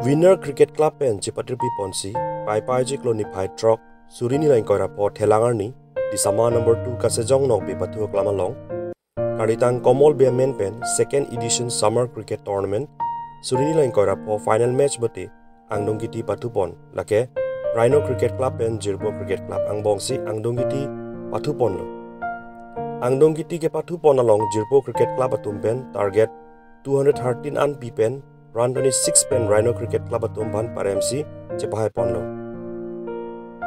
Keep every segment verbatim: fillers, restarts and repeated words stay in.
Winner Cricket Club pen chepatirpi ponsi, Paipai chiklo niphai throk, suri hini ingkoi ra pho Thelang arni, Disama number two Kasejong Nokbe pathu aklam along, kalitang Komol Bey amen pen second edition Summer Cricket Tournament, suri hini ingkoi ra pho final match mate Angdungkiti pathu pon, lake Rhino Cricket Club pen Jirpo Cricket Club angbongsi Angdungkiti pathu ponlo. Angdungkiti kepathu pon along Jirpo Cricket Club atum pen target two hundred thirteen an pi pen run twenty-six pen Rhino Cricket Club atum aphan paremsi chepahai ponlo.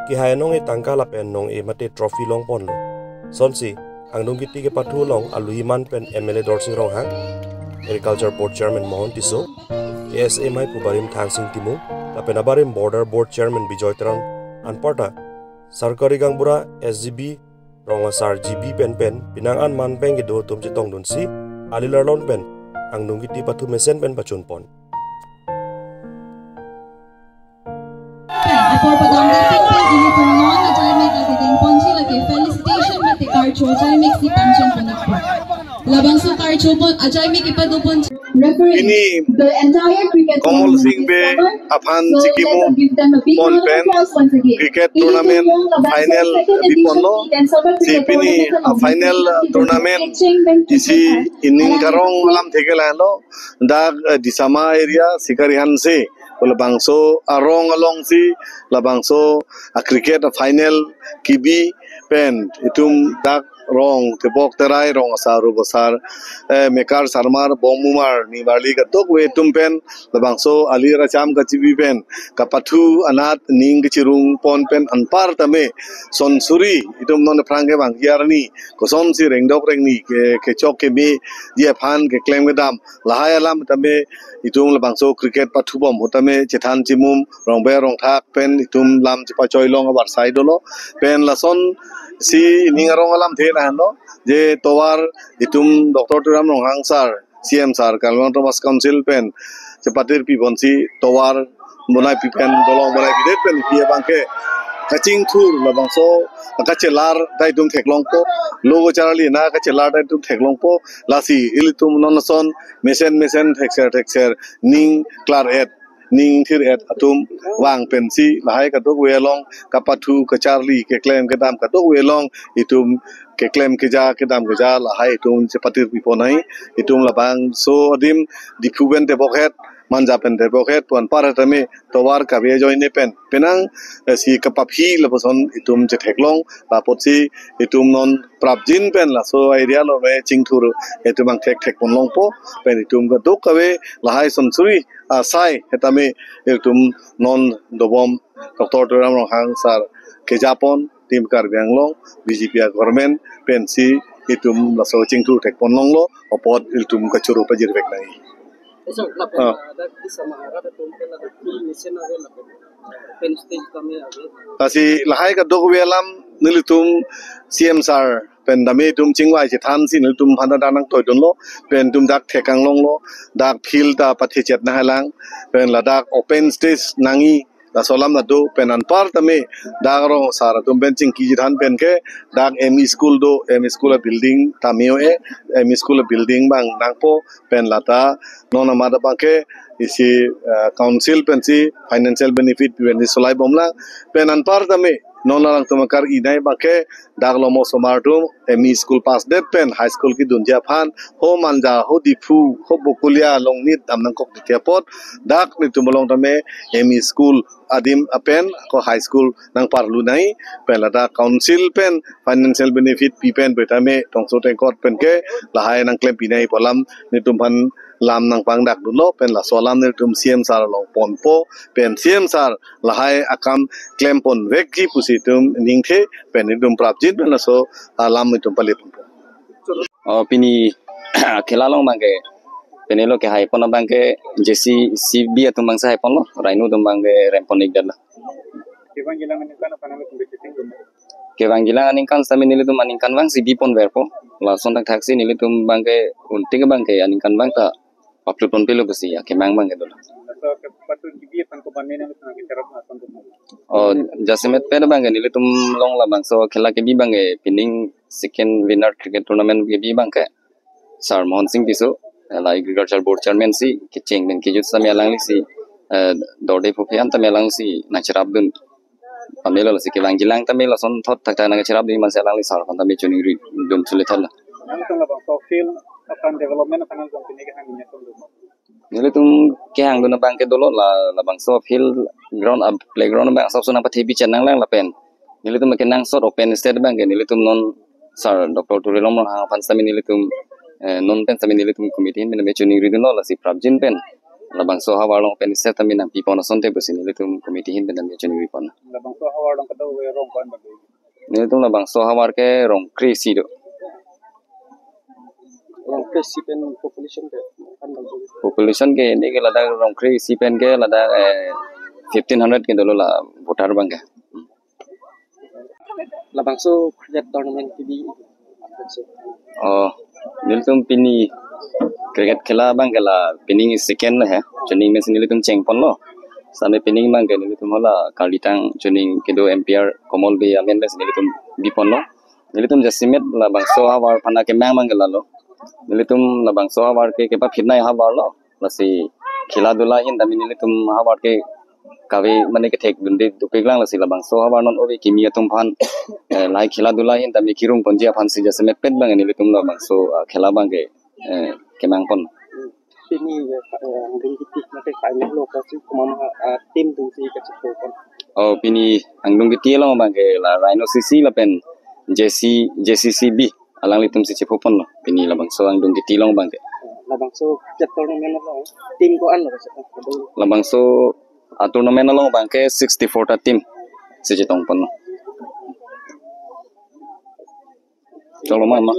Kehai anong-e tangka lapen nong-e mate trophy long ponlo. Sonsi, Angdungkiti kepathu along alui man pen M L A Dorsing Ronghang, Agriculture Board Chairman Mohon Tisso, K S A maipu barim Thangsing Timung, lapen abarim Border Board Chairman Bijoy Teron anparta, Sarkari Gaonbura S G B, Rong Asar G B pen pen, penang an man pen kedo atum chetongdunsi, ali larlon pen, Angdungkiti pathu mesen pen pachun pon. Apor padam dapik pen ilitum non ajaimek kedeng ponji lake felicitation mate karcho ajaimeksi pangcheng pon-ikpo. Labangso karcho pon ajaimek kepado ponji. Pini the entire cricket Komol tournament Sing is Bey covered. Aphan So, chikimu let us give them a big pon round of pen applause once again. Cricket Ilitum tournament yang labangso final second edition piponlo. Pi pen Summer Si Cricket pini, Tournament ah, final tournament kecheng pen isi kecheng ining alangli karong alam theke lahelo. Dak, eh, Disama area, Sikari Hanse, labangso arong alongsi, labangso a cricket a final kebi pen, itum dak rong tebok terai rong asar rup asar, eh, mekar sarmar bom mumar nimarli kadokave atum pen, labangso ali racham kachibi pen, kapathu anat ning kachirung pon pen anparta me, son suri, itum non aphrang kevangji arni, kosonsi rengdok rengni, ke, kechok kemeji aphan keklem kedam, lahai alam tame itum labangso cricket pathu bom tame chethan chimum rongbe rongthak pen itum lam chepachoi long avarsai dolo pen lasonsi ining arong alamthe lahenlo je tovar itum Doctor Tuliram Ronghang sir, C M sir, Karbi Anglong Autonomous Council pen chepatirpi ponsi tovar bonai pi pen dolong bonai pidet pen pi abangke kachingthur labangso kachelar ta itum theklongpo, lo kacharli na kachelar ta itum theklongpo, lasi ilitum non ason mesen mesen thekser thekser ning klar et ning thir et atum vang pensi lahai kadokave along kapathu kacharli keklem kedam kadokave along itum keklem keja kedam keja lahai itum chepatirpi pon hai itum labangso adim Diphu pen tebok het Manja pen tebok het pu anpar tame tovar kave ajoine pen penang, eh, si kapaphi lapuson itum chetheklong, lapotsi itum non prapjin pen laso area lo me chingthur itum angthek thek pon longpo, pen itum kadokave lahai son suri asai hetame itum non dobom Doctor Tuliram Ronghang sir keja pon, Team Karbi Anglong, B J P a government pensi itum laso chingthur thek pon longlo, apot itum kachoro pajirvek nai. Sir, lapen, ah, ah, dak Disama arat atum ke ladak field mesen ave lapen open stage tame ave. Lasi lahai kadokave alam nelitum C M sir pen tame itum chingvai chethansi nelitum aphan ta nangtoidunlo, pen itum dak thek anglonglo, dak field ta pathechet nanghalang, pen ladak open stage nangji, laso alam ta do, pen anpar tame dak rong sar atum pen chingki chethan pen ke dak M E school do, M E school a building tame o e, M E school a building abang nangpo, pen lata non amat abangke isi, eh, council pensi financial benefit pensi solai bomlang, pen anpar tame non alangtum akar-i nai abangke dak lomo osomar atum M E school pass det pen high school kedunji aphan ho Manja, ho Diphu, ho Bokolia along nit dam nangkok titi apot dak nelitum along tame M E school adim apen ko high school nangparlu nai, pen ladak council pen financial benefit pi pen pu tame tongso tengkot pen ke lahai nangklempi nai pu alam nelitum aphan lam nangpangdakdunlo, pen laso alam nelitum C M sir along ponpo, pen C M sir lahai akam klem ponvekji pusi itum ningthe, pen itum prapjin pen laso alam itum pale ponpo. Oh, pini khela along abangke, pini lo kehai pon abangke J C C B atum abangsi hai ponlo, Rhino atum abangke rem pon-ikdetlo. Kevang jilang aningkan aphan nangli tum bechiting tum? Kevang jilang aningkan sami nelitum aningkanvang si bi ponverpo. Lason thakthaksi nelitum abangke untik abangke aningkanvang ta paplut ponpilo pusi akemang abangke dolo. Laso kepathu kebi aphan ko bani nangli tum kecherap ason tum? Oh, jasemet pen abangke nelitum along labangso khela kebi abangke pining second winner cricket tournament kebi abangke Sir Mohon Sing Tisso, la Agriculture Board Chairman si kecheng pen kejut sami alanglisi eh, dorde puphe an tame alangsi nangcherapdun pamelo, lasi kevangjilang tame lason thot thakthak nangcherapdun mansi alangli sar aphan tame choningridun chule thotlo. Nangtum labangso field aphan development aphan nangtum pine kehang nangtum do? Nelitum kehangdun abangke dolo, la labangso field ground, ah, playground abang asapso nangpathe bichat nanglang lapen nelitum kenangsot open stage abangke nelitum non Sir Doctor Tuliram Ronghang aphan sitame nelitum, eh, non pen sitame nelitum committee ahin pen tame choningridunlo, lasi prapjin pen labangso ahavar along open stage tame nangpipon asonte pusi nelitum committee ahin pen tame choningri pon. Labangso ahavar along kadokave rong ko-an bagi? Nelitum labangso ahavar ke rong kre-isi do. Rong kre-isi pen population ke ko-an bagi? Population ke neli ke ladak rong kre-isi pen ke ladak, eh, fifteen hundred ke dolo la voter abangke. Labangso cricket tournament kebi? Oh, nelitum pini cricket khela abangke la pining second lo he. Chuning mesen nelitum chengponlo. Sitame pining abangke nelitum hala Karlitang chuning kedo M P R Komol Bey amen mesen nelitum biponlo. Nelitum jasemet labangso ahavar aphan akemang abangke lalo. Nelitum labangso ahavar ke kepaphitnei ahavar lo. Lasi khela dula ahin tame nelitum ahavar ke kave mane kethekdunde dopiklang, lasi labangso ahavar non ove kimi atum aphan, eh, lahai khela dula ahin tame kirung ponji aphansi jasemet pen abang nelitum labangso, ah, khela abangke, eh, kemang pon. Pini, eh, angdeng kiti mate final lo, kosi komat, ah, team atumsi kachepho pon? Oh, pini angdeng kiti along abangke la Rhino C C lapen J C, J C C B alanglitumsi chepho ponlo. Pini labangso angdeng kiti along abangke. Labangso cricket tournament along team ko-an lo kachepho? Labangso, ah, tournament along abangke sixty-four ta team si chetong ponlo. Choklo ma, ma.